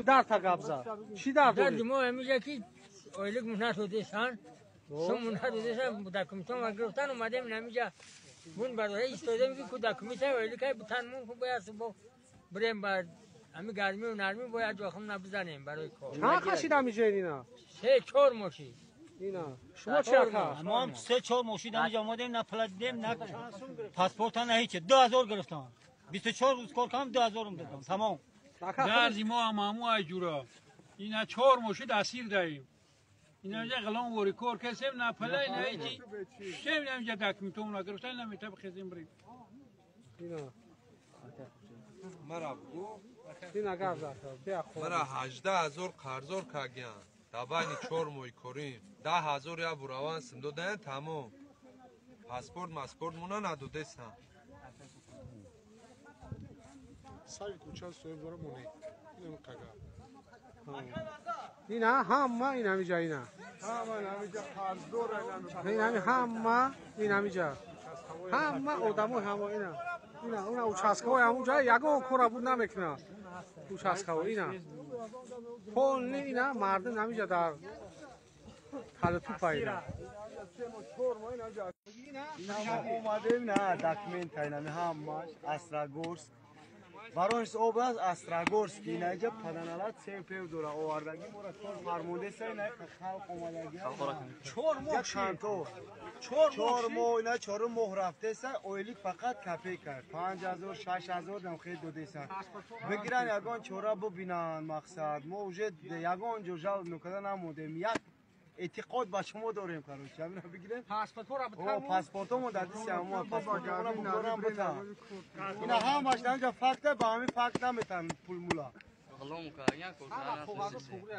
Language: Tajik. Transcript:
Дарта гап зад. Чӣ дард дорӣ? Дарди мо ҳамиҷа ки ойлик надодесан, сум надодесан, документон гирифтан, омадем ҳамиҷа бун барои истодем ки ку документа ойликай бутан мун ку бояд бо бирем ба ҳами гармию нармӣ бояд ҷохим набизанем барои кор. Чанд қашид ҳамиҷа ина? 3-4 мошин. Ина. Шумо чӣ ака? Мо ҳам 3-4 мошин ҳамиҷа омадем, на пула дидем, на паспорта, на ҳеч. 2000 гирифтам. 24 рӯз кор кардам, 2000 додам. Тамом. Дарди мо ҳам ҳаму айҷура. Ина 4 мошин асир даем. Ина ҷа ғалон вори кор касем, на палай, на ҳечи. Шем ҳамиҷа документомона гирифтан, на метаб хезем бирем. Ина. Мара бугу. Ина гап зад. Бия хоб. Мара 18,000 қарзор кардян. Дар байни 4 моҳи корим. 10,000 я бураван сим додаян, тамом. Паспорт маспорт муна надодесан. Саги кӯча соҳиб дора моне. Инам қага. Ина ҳама ин ҳамиҷа ина. Ҳама ин ҳамиҷа қарздор ин ҳами ҳама ин ҳамиҷа. Ҳама одамо ҳама ина. Ина уна участкаҳои ҳамунҷа ягон кора буд намекунад. Участкаҳо ина. Полни ина мардум ҳамиҷа дар талутупа ина. Омадем на документ ина ҳамаш Астрагорск. Воронеж област Астрагорск инаҷа паданалат сев пев дора овардаги мора кор фармондеса ина халқ омадаги. 4 моҳ канто. 4 моҳ ина 4 моҳ рафтеса ойлик фақат копейка 5000 6000 дам хел додеса. Бигиран ягон чора бубинан мақсад. Мо уже ягон ҷо жал нукада намодем. Як эътиқод ба шумо дорем, короче. Ҳамина бигирем. Паспортҳоро битан. Паспортҳомо дар дасти ҳамо, паспортҳоро бигорам битан. Ина ҳамаш дар факта, ба ҳамин факт наметан пул мула. Ғулом кардан, коғазо туғри.